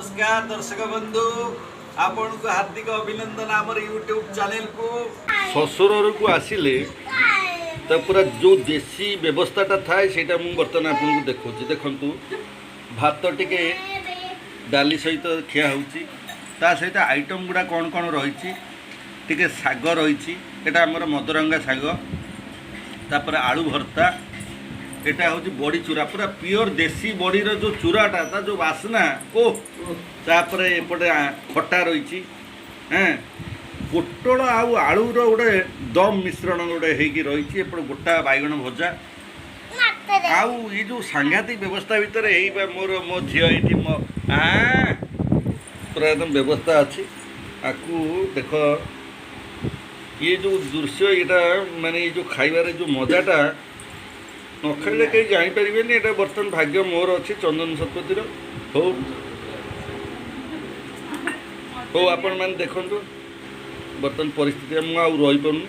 ନମସ୍କାର ଦର୍ଶକ ବନ୍ଧୁ, ଆପଣଙ୍କୁ ହାର୍ଦ୍ଦିକ ଅଭିନନ୍ଦନ ଆମର ୟୁଟ୍ୟୁବ ଚ୍ୟାନେଲକୁ। ଶ୍ୱଶୁରଘରକୁ ଆସିଲେ ତ ପୁରା ଯେଉଁ ଦେଶୀ ବ୍ୟବସ୍ଥାଟା ଥାଏ, ସେଇଟା ମୁଁ ବର୍ତ୍ତମାନ ଆପଣଙ୍କୁ ଦେଖାଉଛି। ଦେଖନ୍ତୁ, ଭାତ ଟିକେ ଡାଲି ସହିତ ଖିଆ ହେଉଛି। ତା ସହିତ ଆଇଟମ୍ ଗୁଡ଼ା କ'ଣ କ'ଣ ରହିଛି? ଟିକେ ଶାଗ ରହିଛି, ଏଇଟା ଆମର ମଦରଙ୍ଗା ଶାଗ। ତାପରେ ଆଳୁ ଭର୍ତ୍ତା। ଏଇଟା ହେଉଛି ବଡ଼ି ଚୁରା, ପୁରା ପିଓର ଦେଶୀ ବଡ଼ିର ଯେଉଁ ଚୁରାଟା, ତା ଯେଉଁ ବାସ୍ନା ଓ! ତାପରେ ଏପଟେ ଖଟା ରହିଛି। ପୋଟଳ ଆଉ ଆଳୁର ଗୋଟେ ଦମ୍ ମିଶ୍ରଣ ଗୋଟେ ହେଇକି ରହିଛି। ଏପଟେ ଗୋଟା ବାଇଗଣ ଭଜା। ଆଉ ଏଇ ଯେଉଁ ସାଂଘାତିକ ବ୍ୟବସ୍ଥା ଭିତରେ ଏଇ ବା ମୋର ମୋ ଝିଅ ଏଇଠି ମୋ ପୁରା ଏକଦମ ବ୍ୟବସ୍ଥା ଅଛି। ଆକୁ ଦେଖ, ଇଏ ଯେଉଁ ଦୃଶ୍ୟ, ଏଇଟା ମାନେ ଏଇ ଯେଉଁ ଖାଇବାରେ ଯେଉଁ ମଜାଟା, ନ ଖାଇଲେ କେହି ଜାଣିପାରିବେନି। ଏଇଟା ବର୍ତ୍ତମାନ ଭାଗ୍ୟ ମୋର ଅଛି, ଚନ୍ଦନ ଶତପଥୀର। ହଉ ହଉ, ଆପଣମାନେ ଦେଖନ୍ତୁ ବର୍ତ୍ତମାନ ପରିସ୍ଥିତି। ମୁଁ ଆଉ ରହିପାରୁନି।